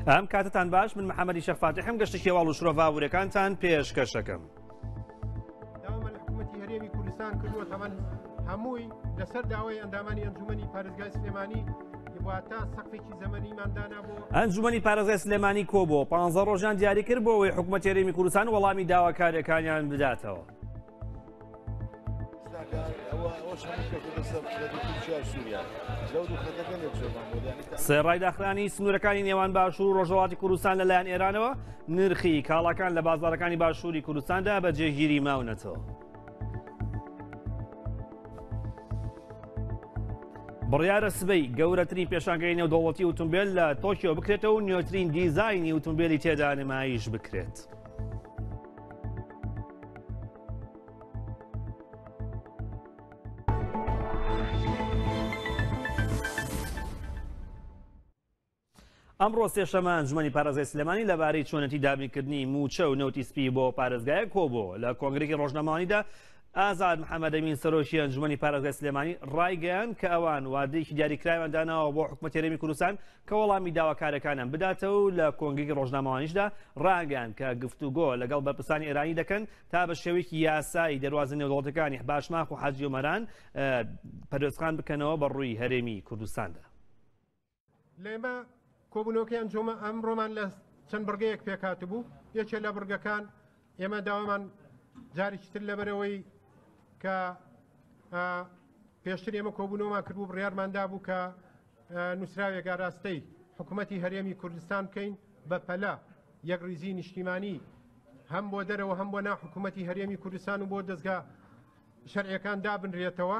ئەم کاتتان باش من محەممەدی شێخ فاتحم گەشتی شێواڵ و شرۆڤ ئابوورەکانتان پێشکەشەکەم. داوامان لە حکوومەتی هەرێمی کوردستان کردووە تەمەن هەمووی لەسەر داوای ئەندامانی ئەنجومەنی پارێزگای سلێمانی واتە سەقفێکی زەمەنیمان دانا بۆ ئەنجومەنی پارێزگای سلێمانی کۆبووە 15 ڕۆژیان دیاری کرد بۆ ئەوەی حکوومەتی هەرێمی کوردستان وەڵامی داواکاریەکانیان بداتەوە. سەرەڕای داخرانی سنوورەکانی نێوان باشوور و ڕۆژهەڵاتی کوردستان لەلایەن ئێرانەوە نرخی کاڵاکان لە بازاڕەکانی باشووری کوردستاندا بە جێگیری ماونەتەوە. بڕیارە سبەی گەورەترین پێشانگەی نێودەوڵەتی ئوتومبێل لە تۆکیۆ بکرێتەوە و نوێترین دیزاینی ئوتومبێلی تێدا نمایش بکرێت. ئەمڕۆ سێشەمە ئەنجومەنی پارێزگای سلێمانی لەبارەی چۆنەتی دابینکردنی مووچە و نەوتی سپی بۆ پارێزگایە کۆبووەوە لە کۆنگرێکی ڕۆژنامەوانیدا ئازاد محەممەدەمین سەرۆکی ئەنجومەنی پارێزگای سلێمانی ڕایگەیان کە ئەوان وادەیەکی دیاریکراویان داناوە بۆ حکومەتی هەرێمی کوردستان کە وەڵامی داواکارەکانیان بداتەوە و لە کۆنگرێکی ڕۆژنامەوانیشدا ڕایانگەیاند کە گفتوگۆ لەگەڵ بەرپرسانی ئێرانی دەکەن تا بە شێوەیەکی یاسایی دەروازە نێودەوڵەتەکانی باشماخ و حاجی ئۆمەران پەروێزخان بکەنەوە بە ڕووی هەرێمی کوردستاندا. لێمە کۆبوونەوەکەی ئەنجۆمە ئەمڕۆمان لە چەند بڕگەیەک پێکهاتبوو یەکێ لە بڕگەکان ئێمە داوامان جارێکی تر لەبەرەوەی کە پێشتر ئێمە کۆبوونەوەمان کردبوو بڕیارمان دابوو کە نووسراوێک ئاراستەی حکوومەتی هەرێمی کوردستان بکەین بە پەلە یەکڕیزی نیشتیمانی هەم بۆ دەرەوە هەم بۆ ناو حکوومەتی هەرێمی کوردستان و بۆ دەستگا شەرعیەکان دابنرێتەوە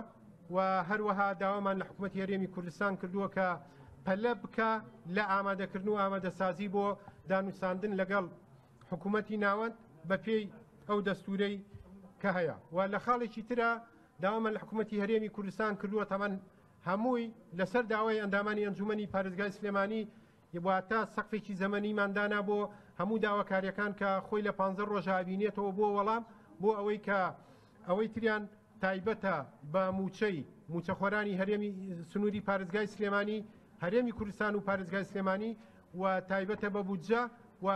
و هەروەها داوامان لە حکوومەتی هەرێمی کوردستان کردووە کە پەلە بکە لە ئامادەکردن و ئامادەسازی بۆ دانوساندن لەگەڵ حکوومەتی ناوەند بە پێی ئەو دەستورەی کە هەیە و لە خاڵێکی ترە داوامان لە حکوومەتی هەرێمی کوردستان کردووە تەمەن هەمووی لەسەر داوای ئەندامانی ئەنجومەنی پارێزگای سلێمانی واتە سەقفێکی زەمەنیمان دانا بۆ هەموو داواکاریەکان کە خۆی لە 15 ڕۆژە ئەبینێتەوە بۆ وەڵام بۆ ئەوەی کە ئەوەی تریان تایبەتە بە موچەی موچەخۆرانی هەرێمی سنووری پارێزگای سلێمانی هەرێمی کوردستان و پارێزگای سلێمانی و تایبەتە بە بودجە و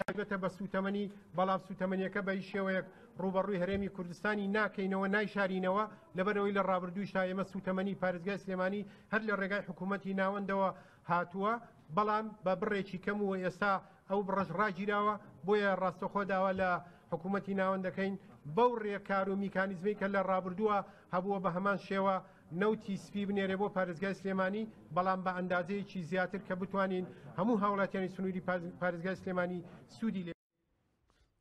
تایبەتە بە سووتەمەنی، بەڵام سووتەمەنیەکە بە هیچ شێوەیەک ڕووبەڕووی هەرێمی کوردستانی ناکەینەوە، نایشارینەوە، لەبەرئەوەی لە ڕابردوویشدا ئێمە سووتەمەنی پارێزگای سلێمانی هەر لە ڕێگای حکوومەتی ناوەندەوە هاتووە، بەڵام بە بڕێکی کەم و ئێستا ئەو بڕەش ڕاگیراوە، بۆیە ڕاستەوخۆ داوا لە حکوومەتی ناوەند دەکەین بەو ڕێکار و میکانیزمەی کە لە ڕابردووە هەبووە بە هەمان شێوە نەوتی سپی بنێرێ بۆ پارێزگای سلێمانی، بەڵام بە ئەندازەیەکی زیاتر کە بتوانین هەموو هاوڵاتیانی سنووری پارێزگای سلێمانی سوودی لێ.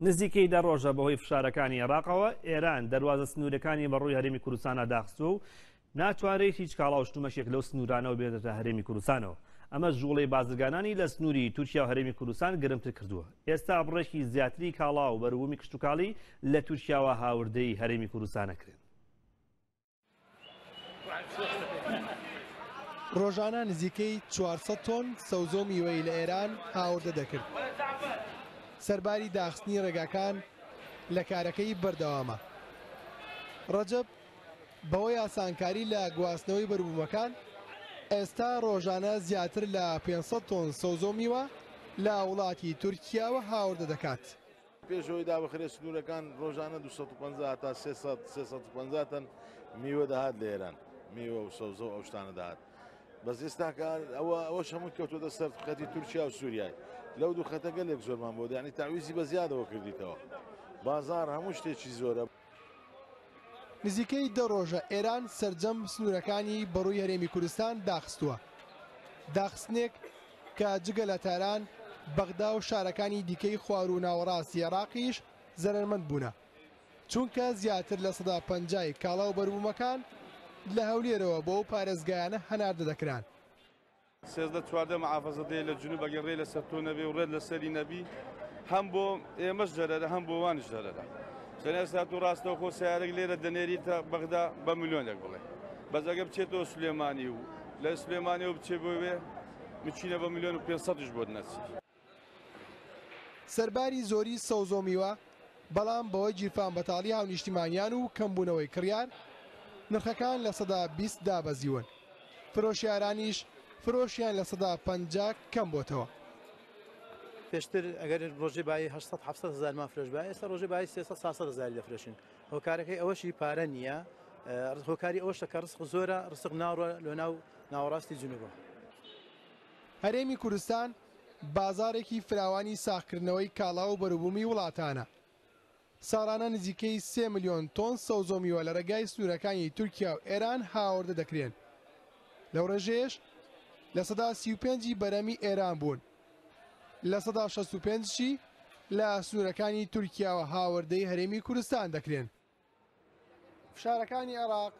نزیکەی دە ڕۆژە بەهۆی فشارەکانی عێراقەوە ئێران دەروازە سنوورەکانی بەڕووی هەرێمی کوردستانە داخستووە و ناتوانرێت هیچ کاڵا و شتومەکێک لەو سنوورانەوە بێنێتە هەرێمی کوردستانەوە. ئەمەش جوڵەی بازرگانانی لە سنووری تورکیا و هەرێمی کوردستان گەرمتر کردووە. ئێستا بڕێکی زیاتری کاڵا و بەروبوومی کشتوکاڵی لە تورکیاوە هاوردەی هەرێمی کوردستان ئەکرێن. ڕۆژانە نزیکەی 400 تۆن سەوزە و میوەی لە ئێران هاوردە دەکرد. سەرباری داخستنی ڕێگاکان لە کارەکەی بەردەوامە. ڕەجەب بەهۆی ئاسانکاری لە گواستنەوەی بەروبوومەکان، ئێستا ڕۆژانە زیاتر لە 500 تۆن سەوزە و میوە لە وڵاتی تورکیاوە هاوردە دەکات. پێش ئەوەی دابخرێت سنوورەکان ڕۆژانە 250 هەتا 300 350 تەن میوە دەهات لە ئێران میوە و سەوزە و ئەو شتانە دەهات بەس ئێستاکە ئەوە ئەوەش هەموو کەوتۆتە سەر خەتی تورکیا و سووریای لەو دوو خەتە گەلێک زۆرمان بۆ دەیانی تاویزی بە زیادەوە کردیتەوە بازار هەموو شتێکی زۆرە. نزیکەی دە ڕۆژە ئێران سەرجەم سنوورەکانی بەڕووی هەرێمی کوردستان داخستووە، داخستنێک کە جگە لە تاران، بەغدا و شارەکانی دیکەی خواروو و ناوەڕاستی عێراقیش زەرەرمەند بوونە، چونکە زیاتر 50% ی کاڵا و بەروبوومەکان لە هەولێرەوە بۆ ئەو پارێزگایانە هەناردە دەکران. 13 14 محافظە دێ لە جنوب ئەگەر ڕێ لەسەر تۆ نەبێ و ڕێت لەسەری نەبی هەم بۆ ئێمەش زەرەرە هەم بۆ وانش زەرەرە چەند ئێستا تو ڕاستەوخۆ سیارێک لێرە دەنێریتە بەغدا بە ملیۆنێک بڵێ بەس ئەگە بچێتەوە سلێمانی و لە سلێمانیەوە بچێ بۆ وێ مچینە بە ملیۆن و 500 بۆت نەچی. سەرباری زۆری سەوزە و میوە، بەڵام بەهۆی گیرفان بەتاڵی هاونیشتیمانیان و کەمبوونەوەی کڕیار، نرخەکان 20% دابەزیون، فرۆشیارانیش فرۆشیان 50% کەمبۆتەوە. پێشتر ئەگەر ڕۆژێ بایی 800 700 هەزارمان فرۆش بە ئێستا ڕۆژێ بایی 300 400 هەزاری دەفرۆشین. هۆکارەکەی ئەوەشی پارە نییە، هۆکاری ئەوەشە کە ڕزق زۆرە، ڕزق ناڕۆ لۆ ناو ناوەڕاستی جنوبە. هەرێمی کوردستان بازاڕێکی فراوانی ساغکردنەوەی کاڵا و بەروبوومی وڵاتانە. ساڵانە نزیکەی 3 ملیۆن تۆن سەوزە و میوە لە ڕێگای سنوورەکانی تورکیا و ئێران هاوردە دەکرێن. لەو ڕێژەیەش 35% ی بەرهەمی ئێران بوون، 65% شی لە سنوورەکانی تورکیاوە هاوردەی هەرێمی کوردستان دەکرێن. فشارەکانی عێراق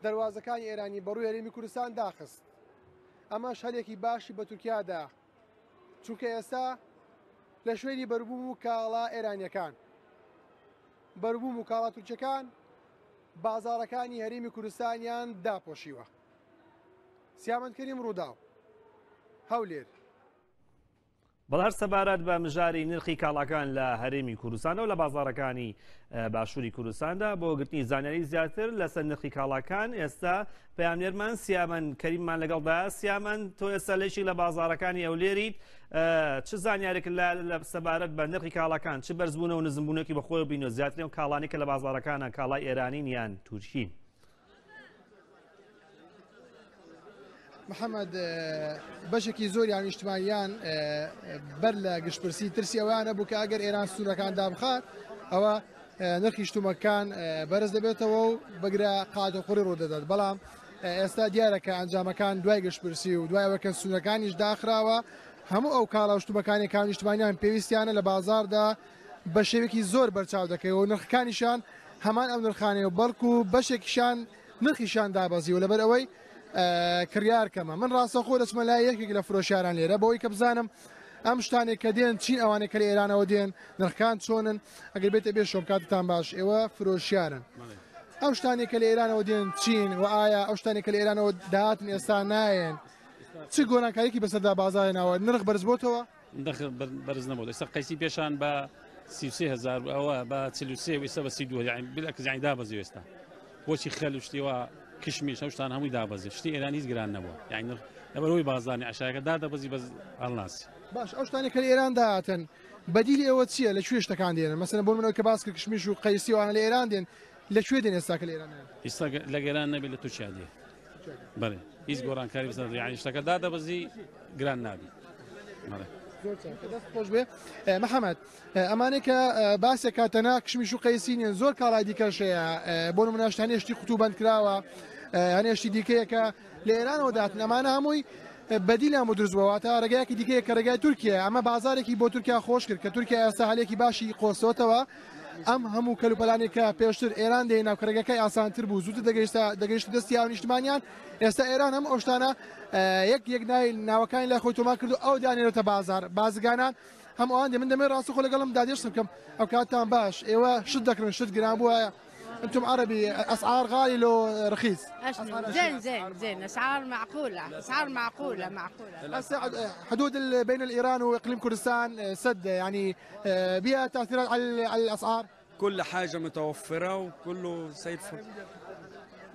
دەروازەکانی ئێرانی بەڕووی هەرێمی کوردستان داخست، ئەمەش هەلێکی باشی بە تورکیا دا، چونکە ئێستا لە شوێنی بەروبووم و کاڵا ئێرانیەکان، بەروبووم و کاڵا تورکیەکان بازاڕەکانی هەرێمی کوردستانیان داپۆشیوە. سیامەند کەریم، ڕووداو، هەولێر. بەڵێ هەر سەبارەت بە مژاری نرخی کاڵاکان لە هەرێمی کوردستانەوە لە بازاڕەکانی باشووری کوردستاندا بۆ گرتنی زانیاری زیاتر لەسەر نرخی کاڵاکان ئێستا پەیامنێرمان سیامەند کەریممان لەگەڵدا. سیامەند، تۆ ئێستا لەشی لە بازاڕەکانی ئەولێریت، چ زانیارێک لە سەبارەت بە نرخی کاڵاکان، چ بەرزبوونەوە و نزمبوونێکی بەخۆی بینەوە؟ زیاترین کاڵانی کە لە بازاڕەکانە کاڵای ئێرانین یان تورکین؟ محەممەد، بەشێکی زۆری هاونیشتمانیان بەر لە گشتپرسی ترسی ئەویانە بوو کە ئەگەر ئێران سنوورەکان دابخات ئەوە نرخی شتومەکان بەرز دەبێتەوە و بگرە قات و قوڕی ڕوودەدات. بەڵام ئێستا دیارە کە ئەنجامەکان دوای گشتپرسی و دوای ئەوە کە سنوورەکانیش داخراوە، هەموو ئەو کاڵا و شتومەکانی کە هاونیشتمانیان پێویستیانە لە بازاردا بە شێوەیەکی زۆر بەرچاو دەکەوێت و نرخەکانیشان هەمان ئەو نرخانەیە و بەڵکو بەشێکیشان نرخیشان دابەزیوە لەبەر ئەوەی کڕیار کەمە. من ڕاستەوخۆ دەچمە لای یەکێک لە فرۆشیاران لێرە بەوەی کە بزانم ئەم شتانێک کە دێن چین، ئەوانەی کە لە ئێرانەوە دێن نرخەکان چۆنن. ئەگەر بێتە بێ شۆم کاتتان باش، ئێوە فرۆشیارن، ئەم شتانێک کە لە ئێرانەوە دێن چین و ئایا ئەو شتانێک کە لە ئێرانەوە داهاتن ئێستا نایەن چ گۆرانکاریکی بەسەردا بازار ناوە؟ نرخ بەرز بۆتەوە؟ نرخ بەرز نەبوو. ئێستا قەیسی پێشان بە 33 هەزار ئەوە بە 43 و ئێستا بە 32، یعنی بالعکس، یعنی دابەزی. ئێستا بۆچی خەل و شتی وا کشمیش ئەو شتان هەمووی دابەزی. شتی ئێران هیچ گران نەبووە، یعنی نرخ لەبەرەوەی بازانی عشایەکە دادەبەزی بەس هەڵناسی. باش، ئەو شتانێک کە لە ئێران داهاتن بەدیلی ئەوە چییە؟ لە کوێ شتەکان دێنن؟ مەسەلەن بۆ منەوە کە باس کرد کشمیش و قەیسی وانە لە ئێران دێن، لە کوێ دێن ئێستا کە لە ئێران؟ ئێستا لە ئێران نەبێت لە تورکیا دێ. بەڵێ، هیچ گۆڕانکاری بەسەر، یعنی شتەکە دادەبەزی گران نابی. زۆر چاکە، دەست خۆش بێ. محەممەد، ئەمانەی کە باسێک کاتەنا کشمیش و قەیسی نین، زۆر کاڵای دیکەش هەیە، بۆ نمونەش هەنێشتی قوتوو بەند کراوە، هەنێشتی دیکەیە کە لە ئێرانەوە داتن، ئەمانە هەمووی بەدیلیان بۆ دروست بووە، واتە ڕێگایەکی دیکەیە کە ڕێگای تورکیا. ئەمە بازارێکی بۆ تورکیا خۆش کرد کە تورکیا ئێستا هەلێکی باشی قۆستەوەتەوە. ئەم هەموو کەلوپەلانێک کە پێشتر ئێران دێنا و کە ڕێگەکەی ئاسانتر بوو، زووتر دەگەیشت دەستی هاونیشتمانیان، ئێستا ئێران هەم ئەو شتانە یەک یەک ناوی ناوەکانی لای خۆی تۆمار کردو ئەو دانێرێتە بازار، بازرگانان هەم ئەوان دێ. من دەمەوێت ڕاستەوخۆ لەگەڵم دادێش بکەم. ئەو کاتتان باش، ئێوە شت دەکڕن، شت گران بووە؟ انتم عربي، اسعار غالي لو رخيص؟ زين زين زين، اسعار معقوله، اسعار معقوله معقوله. هسه حدود بين الايران واقليم كردستان سد، يعني بها تاثيرات على الاسعار؟ كل حاجه متوفره وكله زي الفل.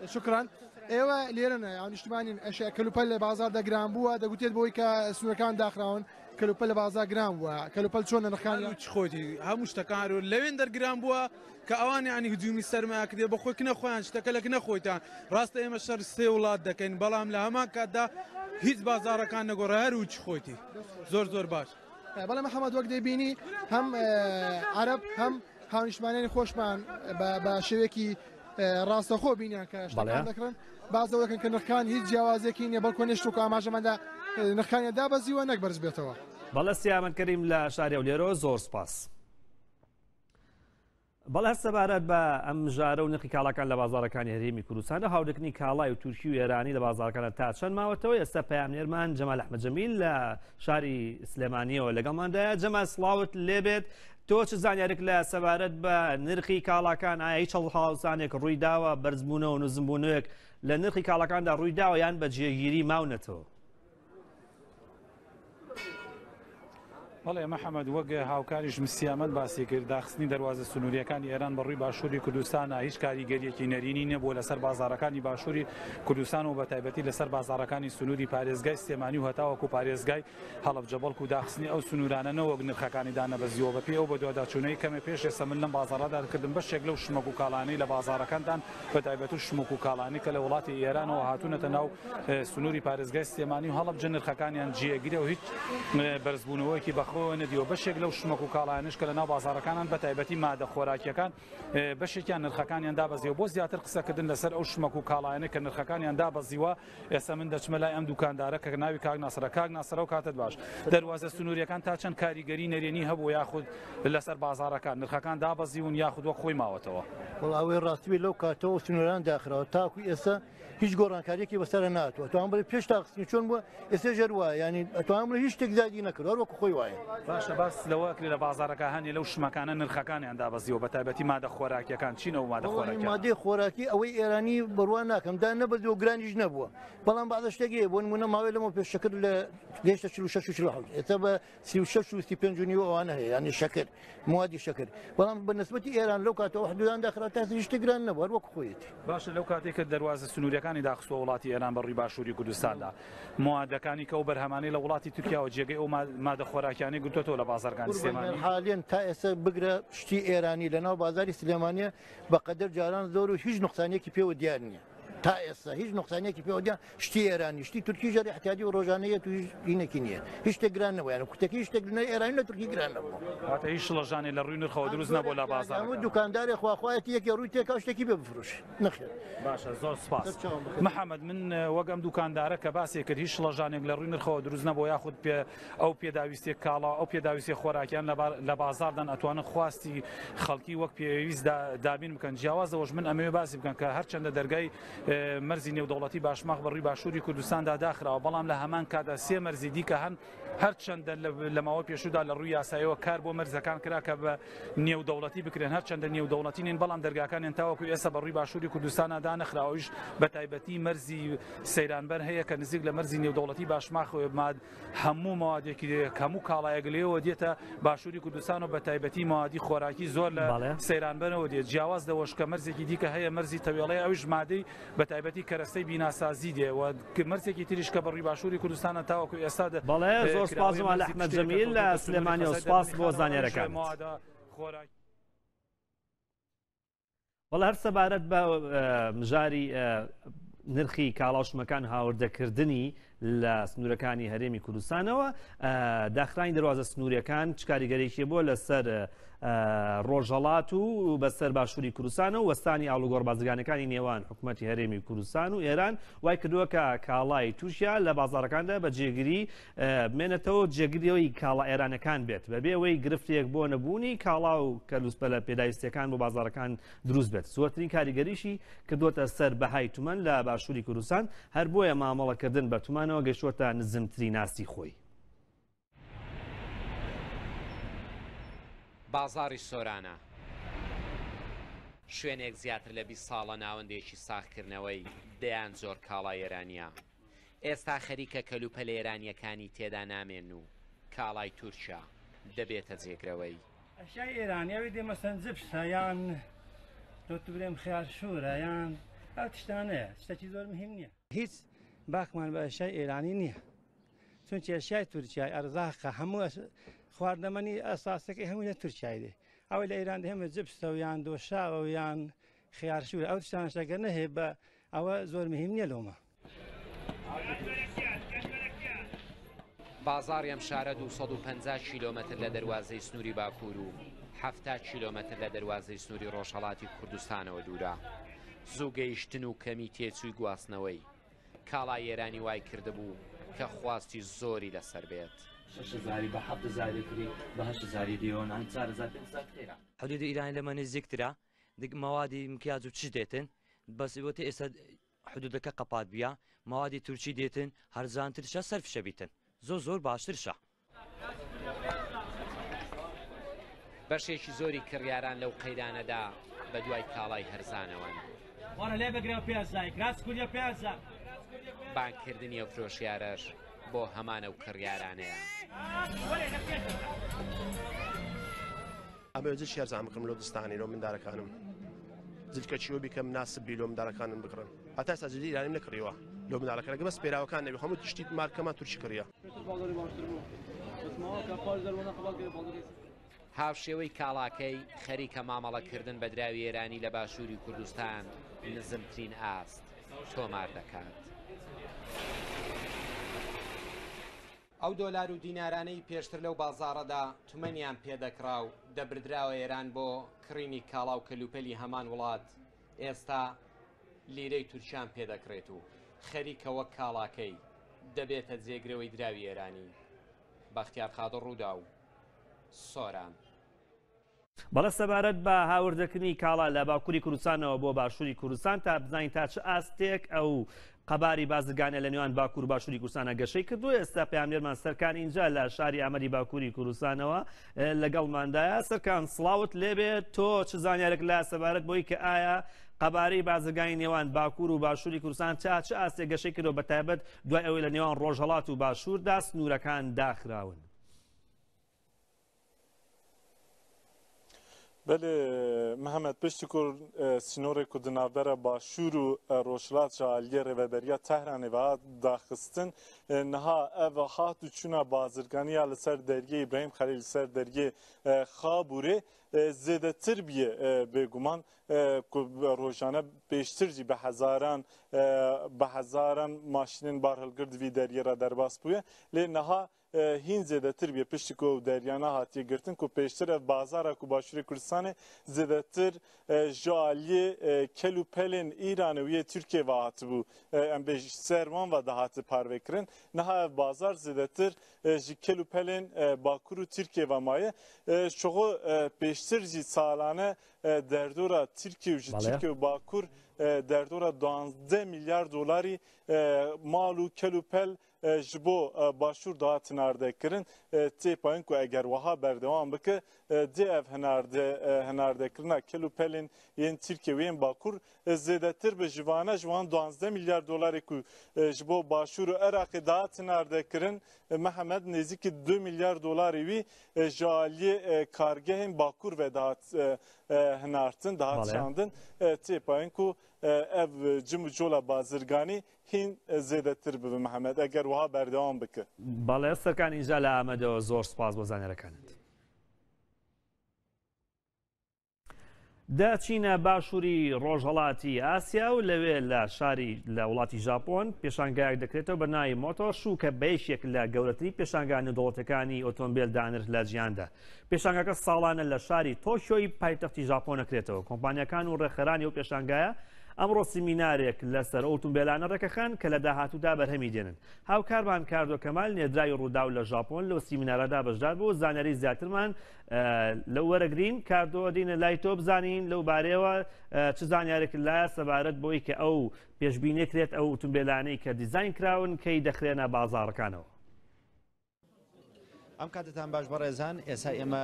شكرا. ئێوە لێرەنە هاونیشتمانین، ئەشیا کەلوپەل لە بازاردا گران بووە؟ دەگوتێت بۆی کە سنوورەکان داخراون کەلوپەل لە بازار گران بووە، کەلوپەل چۆنە نرخەکان؟ چ خۆتی هەموو شتەکان لەوێن دەرگران بووە کە ئەوان ینی هجومی سەرمایە کردێ بە خۆی کنە خۆیان شتەکە لە کنە خۆیتان. ڕاستە ئێمە شەر سێ وڵات دەکەین، بەڵام لە هەمان کاتدا هیچ بازارەکان نەگۆڕە، هەر و چ خۆیتی زۆر زۆر باش. بەڵێ محەممەد، وەک دەیبینی هەم عەرەب هەم هاونیشتمانیانی خۆشمان بە شێوەیەکی ڕاستەخۆ بینیان کە شتەکان دەکڕن، باز لەوە دەکەن کە نرخەکان هیچ جیاوازێکی نییە، بەڵکو نێشت و ئاماژەماندا نرخەکانیان دابەزیوە نەک بەرز بێتەوە. بەڵێ سیامەند کەریم لە شاری هەولێرەوە زۆر سپاس. بەڵێ هەر سەبارەت بە ئەم مژارە و نرخی کاڵاکان لە بازاڕەکانی هەرێمی کوردستان و هاوردەکردنی کاڵای و تورکی و ئێرانی لە بازاڕەکانە تا چەند ماوەتەوە، ئێستا پەیامنێرمان جەمال ئەحمەد جەمیل لە شاری سلێمانیەوە لەگەڵماندایە. جەمال سڵاوت لێبێت، تۆ چ زانیارێک لە سەبارەت بە نرخی کاڵاکان؟ ئایا هیچ هەڵهاوسانێک ڕووی داوە، بەرزبوونەوە و نزمبوونەوەیەک لە نرخی کاڵاکاندا ڕووی داوە یان بە جێگیری ماونەتەوە؟ بەڵێ محەمەد، وەک هاوکاریشم سیامەند باسی کرد، داخستنی دەروازە سنوورییەکانی ئێران بە ڕووی باشووری کوردستانا هیچ کاریگەرییەکی نەرێنی نەبووە لەسەر بازاڕەکانی باشووری کوردستان و بەتایبەتی لەسەر بازاڕەکانی سنووری پارێزگای سلێمانی و هەتاوەکو پارێزگای هەڵەبجە، بەڵکو داخستنی ئەو سنوورانە نەوەک نرخەکانی دانەبەزیوە. بەپێی ئەو بەدواداچوونەی کەمێ پێش ئێستا من لەم بازاڕەدا کردم، بەشێک لەو شمەک و کاڵانەی لە بازاڕەکاندان بەتایبەت و شمەک و کاڵانەی کە لە وڵاتی ئێرانەوە هاتوونەتە ناو سنووری پارێزگای سلێمانی و هەڵەبجە نرخەکانیان جێگرە و هیچ بەرزبوونەوەیەکی بەخۆوە نەدیوە. بەشێک لەو شمەک و کاڵایانەش کە لە ناو بازاڕەکانن بەتایبەتی مادە خۆراکییەکان بەشێکیان نرخەکانیان دابەزیوە. بۆ زیاتر قسەکردن لەسەر ئەو شمەک و کاڵایانەی کە نرخەکانیان دابەزیوە ئێستا من دەچمە لای ئەم دوکاندارە کە ناوی کاک ناسرە. کاک ناسر ئەو کاتت باش. دەروازە سنووریەکان تا چەند کاریگەری نەرێنی هەبوو یاخود لەسەر بازاڕەکان نرخەکان دابەزیون یاخود وەک خۆی ماوەتەوە؟ وەڵا ئەوەی ڕاستی بێت لەو کاتەوە سنووران داخراوە تاکو ئێستا هیچ گۆڕانکاریەکی بەسەرە ناتوە ئەتوانم بڵێ پێش داخستنی چۆن بووە ئێستا ژەر وایە یانی ئەتوانم بڵێ هیچ شتێک زیادی نەکردوە هەر وەکو خۆی وایە. باشە باس لەوە ئەکرێ لە بازاڕەکە هەنێ لەو شمەکانە نرخەکانیان دابەزیوە بە تایبەتی مادە خۆراکیەکان چین ئەو مادە خۆراکیانە؟ مادەی خۆراکی ئەوەی ئێرانی بڕوا ناکەم دا نەبەزیوە و گرانیش نەبووە بەڵام بەعزە شتێک هەیە بۆ نمونە ماوەی لەمەو پێش شەکر لە گەیشتە 46 و 47 ئێستا بە 36 و 35 و نیوە ئەوانە هەیە یانی شەکر موادی شەکر بەڵام بە نسبەتی ئێران لەو کاتەوە حدودان داخرا تا هیچ شتێک گران نەبوو هەر وەک خۆیەتی. باشە لەو کاتەی کە دەروازە سنووریەکانی داخستووە وڵاتی ئێران بە ڕووی باشووری کوردستاندا موادەکانی کە ئەو بەرهەمانەی لە وڵاتی تورکیاوە جێگەی ئەو مادە خۆراکیانەی گرتووەتەوە لە بازاڕەکانی سلێمانی؟ حالیەن تا ئێستا بگرە شتی ئێرانی لە ناو بازاری سلێمانیە بە قەدەر جاران زۆر و هیچ نوقسانیەکی پێوە دیار نییە. تا ئێستا هیچ نوقسانیەکی پێوە دیار شتی ئێرانی شتی تورکی ژەری احتیادی و ڕۆژانەیەت و هیچ دینێکی نییە هیچ شتێک گران نەبوو یانە کوتەکەی شتێک نە ئێرانی نە تورکی گران نەبوو. واتە هیچ شڵەژانێ لە ڕووی نرخەوە دروست نەبووە لە بازاڕەکان. هەموو دوکاندارێ خواخوایەتی یەکێ ڕووی تێکا و شتێکی پێ بفرۆشێ نەخێر. باشە زۆر سوپاس. محەمەد من وەک ئەم دوکاندارە کە باسی کرد هیچ شڵەژانێک لە ڕووی نرخەوە دروست نەبووە یاخود پێ ئەو پێداویستیە کاڵا ئەو پێداویستیە خۆراکیان لە بازاڕدان ئەتوانن خواستی خەڵکی وەک پێویست دابین بکەن جیاواز لەوەش من ئەمەوێ باسی بکەم کە هەرچەندە دەرگای مەرزی نێودەوڵەتی باشماخ بە ڕووی باشووری کوردستاندا داخراوە بەڵام لە هەمان کاتدا سێ مەرزی دیکە هەن هەرچەندە لە ماوەی پێشوودا لە ڕووی یاسایەوە کار بۆ مەرزەکان کرا کە بە نێودەوڵەتی بکرێن هەرچەندە نێودەوڵەتی نین بەڵام دەرگاکانیان تاوەکو ئێستا بە ڕووی باشووری کوردستاندا دانەخراوە ئەویش بە تایبەتی مەرزی سەیرانبەر هەیە کە نزیک لە مەرزی نێودەوڵەتی باشماخ هەموو مەوادێکی هەموو کاڵایەک لێوە دێتە باشووری کوردستان و بە تایبەتی مەوادی خۆراکی زۆر لە سەیرانبەرەوە دێت جیاواز لەوەش کە مەرزێکی دیکە هەیە مەرزی تەوێڵەیە ئەویش مادەی بە تایبەتی کەرەستەی بیناسازی دێ و مەرزێکی تریش کە بەڕووی باشووری کوردستانە تاوەکو ئێستا بەڵێ زۆر سپاس مال ئەحمەد جەمیل لە سلێمانی و سپاس بۆ زانیارەکانت. بەڵێ هەر سەبارەت بە مژاری نرخی کاڵا و شمەکان هاوردەکردنی لە سنوورەکانی هەرێمی کوردستانەوە داخرانی دەواازە سنووریەکان چ کاریگەرێکی بۆ لەسەر ڕۆژهڵات و بەسەر باشووری کوردستان و وەستانی ئاڵوگۆڕ بازرگانەکانی نێوان حکوومەتتی هەرێمی کوردستان و ئێران وای کردووە کە کاڵای تورکیا لە بازارەکاندا بە جێگیری بمێنێتەوە جێگریەوەی کاڵا ئێرانەکان بێت بەبێ ئەوەی گرفتێک بۆ نەبوونی کاڵا و کەلوپەلە پێداویستیەکان بۆ بازاڕەکان دروست بێت زۆرترین کاریگەریشی کردووەتە سەر بەهای تومەن لە باشووری کوردستان هەر بۆیە مامەڵەکردن بە تومانەوە گەیشتووەتە نزمترین ئاستی خۆی. بازاڕی سۆرانە شوێنێک زیاتر لە 20 ساڵە ناوەندێکی ساغکردنەوەی دەیان جۆر کاڵای ئێرانییە. ئێستا خەریکە کەلوپەلە ئێرانییەکانی تێدا نامێنن و کاڵای تورکیا دەبێتە جێگرەوەی. ئەشیای ئێرانی ئەوی دێ مەسەن جپسە یان تۆ برێم خیار شورە یان ئەو تشتانەیە شتێکی زۆر مهم نییە. هیچ باکمان بە ئەشیای ئێرانی نییە چونکی ئەشیای تورکیای ئەرزاقە هەموو خواردەمەنی ئەساسەکەی هەمووی لە تورکیای دێ ئەوەی لە ئێران دێ هەمە جپسە و یان دۆشاوە و یان خیار شورە ئەو تشتانەش ئەگەر نەهێ بە ئەوە زۆر مهم نییە لۆمە. بازاڕی ئەم شارە 250 کیلۆمەتر لە دەروازەی سنووری باکوور و 70 کیلۆمەتر لە دەروازەی سنووری ڕۆژهەڵاتی کوردستانەوە دوورە. زوو گەیشتن و کەمی تێچووی گواستنەوەی کاڵای ئێرانی وای کردبوو کە خواستی زۆری لەسەر بێت. شەش هەزاری بە حەفت هەزاری کڕی بە هەشت هەزاری دێوە نان 4000 5000 خێرا. حدودی ئیرانی لەمە نزیکترە دک مەوادی مکیاج و چ دێتن بەس وەتی ئێستا حدودەکە قەپات بیە مەوادی تورکی دێتن هەرزانترشە سەرفشە بیتن زۆر زۆر باشترشە. بەشێکی زۆری کڕیاران لەو قەیرانەدا بەدوای کاڵای هەرزانەوەن. وەرە لێ بگرە پێ زای کراس کوریە پێ زا. بانگکردنی ئەو فرۆشیارەش بۆ هەمان ئەو کڕیارانەیە. ئەمەوێ جلکی هەرزان بکڕم لۆ دستانی لۆ مندارەکانم جلکە چیۆ بیکەم ناسب بی لۆ مندارەکانم بکڕن هەتا ئێستا جلی ئیرانیم نەکڕیوە لۆ منداڵەکانەکە بەس پێراوەکان نەبی هەموو تشتی مارکەمان تورکی کڕیە. هاوشێوەی کاڵاکەی، خەریکە مامەڵەکردن بە دراوی ئێرانی لە باشووری کوردستان نزمترین ئاست تۆمار دەکات. ئەو دۆلار و دینارانەی پێشتر لەو بازاڕەدا تمەنیان پێدەکڕا و دەبردراوە ئێران بۆ کڕینی کاڵا و کەلوپەلی هەمان وڵات، ئێستا لیرەی تورکیان پێدەکڕێت و خەریکە وەک کاڵاکەی دەبێتە جێگرەوەی دراوی ئێرانی. بەختیار قادر ڕووداو، سۆران. بەڵێ سەبارەت بە هاوردەکردنی کاڵا لە باکووری کوردستانەوە بۆ باشووری کوردستان تا بزانین تا چ ئاستێک ئەو قەباری بازرگانە لە نێوان باکوور و باشووری کوردستانە گەشەی کردو ئێستا پەیامنێرمان سەرکان ئینجا لە شاری ئامەدی باکووری کوردستانەوە لەگەڵماندایە سەرکان سڵاوت لێبێت تۆ چ زانیارێک لا سەبارەت بۆی کە ئایا قەبارەی بازرگانی نێوان باکوور و باشووری کوردستان تا چ ئاستێک گەشەی کردو بە تایبەت دوای ئەوەی لە نێوان ڕۆژهەڵات و باشووردا سنوورەکان داخراون؟ بەلێ مهمەت پشتی ku sînorê ku di navbera Başûr û Rojhilat ji aliyê rêveberiya Tehranê ve hat daxistin niha ev hat û çûna bazirganiya li ser dergê İbrahim Xelîl li ser dergê Xabûrê zêdetir bûye bêguman ku rojane pêştir jî bi hezaran bi hezaran maşînên barhilgir di vî deriyê re derbas bûye lê niha hîn zêdetir bûye piştî ku ew deryana hatiye girtin ku pêştir ev bazara ku Başûrê Kurdistanê zêdetir ji aliyê kel û pelên Îranê û yê Tirkiyê ve hatibû em bêj ser wan ve dihati parvekirin. Niha ev bazar zêdetir ji kel û pelên Bakur û Tirkiyê ve maye. Şixwe pêştir jî salane derdora Tirkiye û ji Tirkiye û Bakur derdora 12 milyar dolarî mal û kel û pel Ji bo Başûr dihat hinardekirin, tê payîn ku eger wiha berdewam bike dê ev hinardekirina kel û pelên yên Tirkiye û yên Bakur zêdetir bi. Ji vane ji wan 12 milyar dolarê ku ji bo Başûr û Iraqê dihat hinardekirin, Mihemed nêzîkî 2 milyar dolarê wî ji aliyê kargehên Bakur ve dihat hinartin, dihat şandin. Tê payîn ku ev cim û cola bazirganî هین زێدەتر ببە محەممەد ئەگەر وها بەردەوام بکە. بەڵێ سەرکان ئینجا لە ئامەدەوە زۆر سپاس بۆ زانیارەکانت. دەچینە باشووری ڕۆژهەڵاتی ئاسیا و لەوێ لە شاری لە وڵاتی ژاپۆن پێشانگایەک دەکرێتەوە بە ناوی مۆتۆر شوو کە بە یەکێک لە گەورەترین پێشانگا نێودەوڵەتەکانی ئۆتۆمبیل دانرێت لە جیهاندا. پێشانگاکە ساڵانە لە شاری تۆکیۆی پایتەختی ژاپۆن ئەکرێتەوە. کۆمپانیاکان و ڕێکخەرانی ئەو پێشانگایە ئەمڕۆ سیمینارێک لەسەر ئەو ئۆتۆمبێلانە ڕێکەخەن کە لە داهاتوودا بەرهەمی دێنن. هاوکارمان کاردۆ کەمال نێردراوی ڕووداو لە ژاپۆن لەو سیمینارەدا بەشدار بوو. زانیاری زیاترمان لەو وەرەگرین. کاردۆ دینە لای تۆ بزانین لەو بارەیەوە چ زانیارێک لایە سەبارەت بۆی کە ئەو پێشبینی کرێت ئەو ئۆتۆمبێلانەی کە دیزاین کراون کەی دەخرێنە بازاڕەکانەوە. ئەم کاتتان باش بەڕێزان، ئێستا ئێمە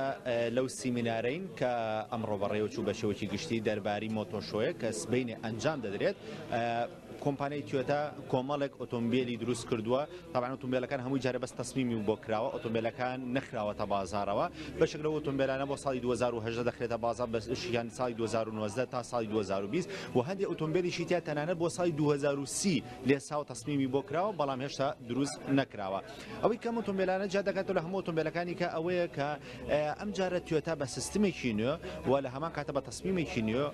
لەو سیمینارەین کە ئەمڕۆ بەڕێوەچوو بە شێوەیەکی گشتی دەرباری مۆتۆشۆیە کە سبەینێ ئەنجام دەدرێت. کۆمپانیای تویۆتا کۆمەڵێک ئۆتۆمبیلی دروست کردووە، تابعەن ئۆتۆمبیلەکان هەمووی جارێ بەس تەسمیمی بۆ کراوە، ئۆتۆمبیلەکان نەخراوەتە بازارەوە. بەشێک لەو ئۆتۆمبیلانە بۆ ساڵی 2018 دەخرێتە بازار، بەشیان ساڵی 2019 تا ساڵی 2020 و هەندێک ئۆتۆمبیلیشی تیا تەنانەت بۆ ساڵی 2030 لێساوە تەسمیمی بۆ کراوە، بەڵام هێشتا دروست نەکراوە. ئەوەی کەم ئۆتۆمبیلانە جیا دەکاتەوە لە هەموو ئۆتۆمبیلەکانی کە ئەوەیە کە ئەم جارە تویۆتا بە سیستمێکی نوێ و لە هەمان کاتە بە تەسمیمێکی نوێ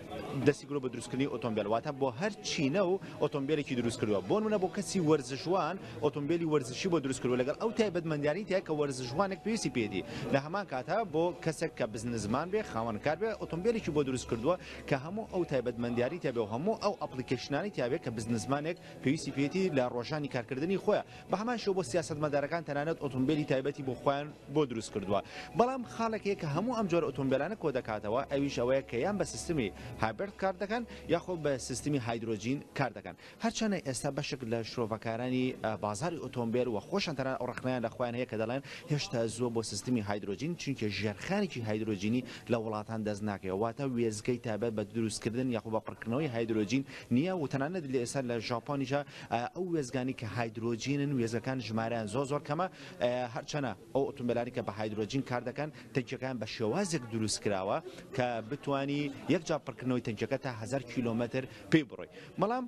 دەستی کردووە بە دروستکردنی ئۆتۆمبیل، واتە بۆ هەر چینە و ئۆتۆمبیلێکی دروست کردووە. بۆ نمونە بۆ کەسی وەرزشوان ئۆتۆمبیلی وەرزشی بۆ دروست کردووە لەگەڵ ئەو تایبەتمەندیانەی تیا کە وەرزشوانێک پێویستی پێیەتی. لە هەمان کاتە بۆ کەسێک کە بزنسمان بێ، خاوەنکار بێ، ئۆتۆمبیلێکی بۆ دروست کردووە کە هەموو ئەو تایبەتمەندیانەی تیا بێ و هەموو ئەو ئەپلیکەیشنانەی تیا بێ کە بزنسمانێک پێویستی پێیەتی لە ڕۆژانی کارکردنی خۆیان. بە هەمان شێوە بۆ سیاسەتمەدارەکان تەنانەت ئۆتۆمبێلی تایبەتی بۆ خۆیان بۆ دروست کردووە. بەڵام خاڵێک هەیە کە هەموو ئەم جۆرە ئۆتۆمبێلانە کۆدەکاتەوە ئەویش ئەوەیە کە یان بە سیستمی hybrid کار دەکەن یاخۆ بە سیستمی هایدرۆجین کار دەکەن. هەرچەندە ئێستا بەشێک لە شرۆڤەکارانی بازاڕی ئۆتۆمبێل و خۆشیان تەنانەت ئەو ڕەخنەیان لە خۆیان هەیە کە دەڵێن هێشتا زووە بۆ سیستمی هایدرۆجین چونکە ژێرخانێکی هایدرۆجینی لە وڵاتان دەست ناکەوێت واتە وێستگەی تایبەت بە دروستکردن یاخود بە پڕکردنەوەی هایدرۆجین نییە و تەنانەت لە ئێستا لە ژاپۆنیشا ئەو وێستگانەی کە هایدرۆجینن وێستگەکان ژمارەیان زۆر زۆر کەمە هەرچەنە ئەو ئۆتۆمبێلانەی کە بە هایدرۆجین کار دەکەن تەنکیەکان بە شێوازێک دروست کراوە کە بتانی یەکجار پڕکردنەوەی تەنکیەکە تا 1000 کیلۆمەتر پێی بڕۆی بەڵام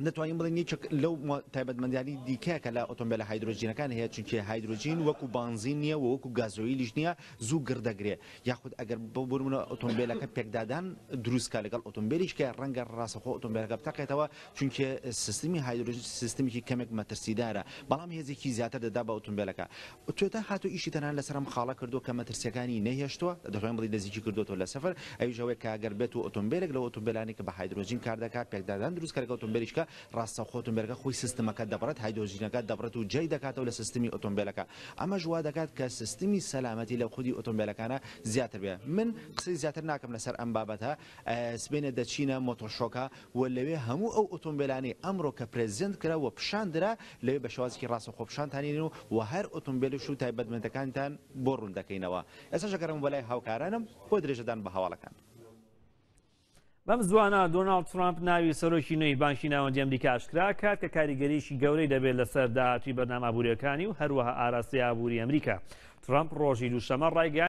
دەتوانین بڵێین یەکێک لەو تایبەتمەندیانی دیکە کە لە ئۆتۆمبیلە هایدرۆجینەکان هەیە چونکە هایدرۆجین وەکو بانزین نییە و وەکو گازۆیلیش نییە زوو گڕ دەگرێ یاخود ئەگەر بۆ بنمونە ئۆتۆمبیلەکە پێکدادان دروستکە لەگەڵ ئۆتۆمبیلیش کە ڕەنگە ڕاستەخۆ ئۆتۆمبیلەکە بتەقێتەوە چونکە سیستمی هایدرۆجین سیستمێکی کەمێک مەترسیدارە بەڵام هێزێکی زیاتر دەدا بە ئۆتۆمبیلەکە تۆیۆتا هاتوو ئیشی تەنها لەسەر ئەم خاڵە کردووە کە مەترسیەکانی نەهێشتووە، دەتوانین بڵێین نزیکی کردووەتەوە لە سفر، ئەویش ئەوەیە کە گەر بێت و ئۆتۆمبێلێک لەو ئۆتۆمبێلانەی کە بە هایدرۆجین کار دەکات پێکدادان دروست کە لەگەڵ ئۆتۆمبێلیشکە ڕاستەوخۆ ئۆتۆمبێلەکە خۆی سیستمەکە دەبڕێت هایدرۆجینەکە دەبڕێت و جێی دەکاتەوە لە سیستمی ئۆتۆمبێلەکە ئەمەش وا دەکات کە سیستمی سەلامەتی لە خودی ئۆتۆمبێلەکانە زیاتر بێت من قسەی زیاتر ناکەم لەسەر ئەم بابەتە سبەینێ دەچینە motor show کە و لەوێ هەموو ئەو ئۆتۆمبێلانەی ئەمڕۆ کە present کرا و پیشان درا لەوێ بە شێوازێکی ڕاستەوخۆ پیشانتانین و و هەر ئۆتۆمبێلش و تایبەتمەندەکانتان بۆ ڕوون دەکەینەوە. ئێستاش ئەگەڕێمەوە بۆ لای هاوکارانم بۆ درێژەدان بە هەواڵەکان. بەم زووانە دۆناڵد ترامپ ناوی سەرۆکی نوێی بانکی ناوەندی ئەمریکا ئاشکرا کرد کە کاریگەریی گەورەی دەبێت لەسەر داهاتووی بەرنامە ئابوورییەکانی و هەروەها ئاراستەی ئابووری ئەمریکا. ترامپ ڕۆژی دووشەممە ڕایگەیاند،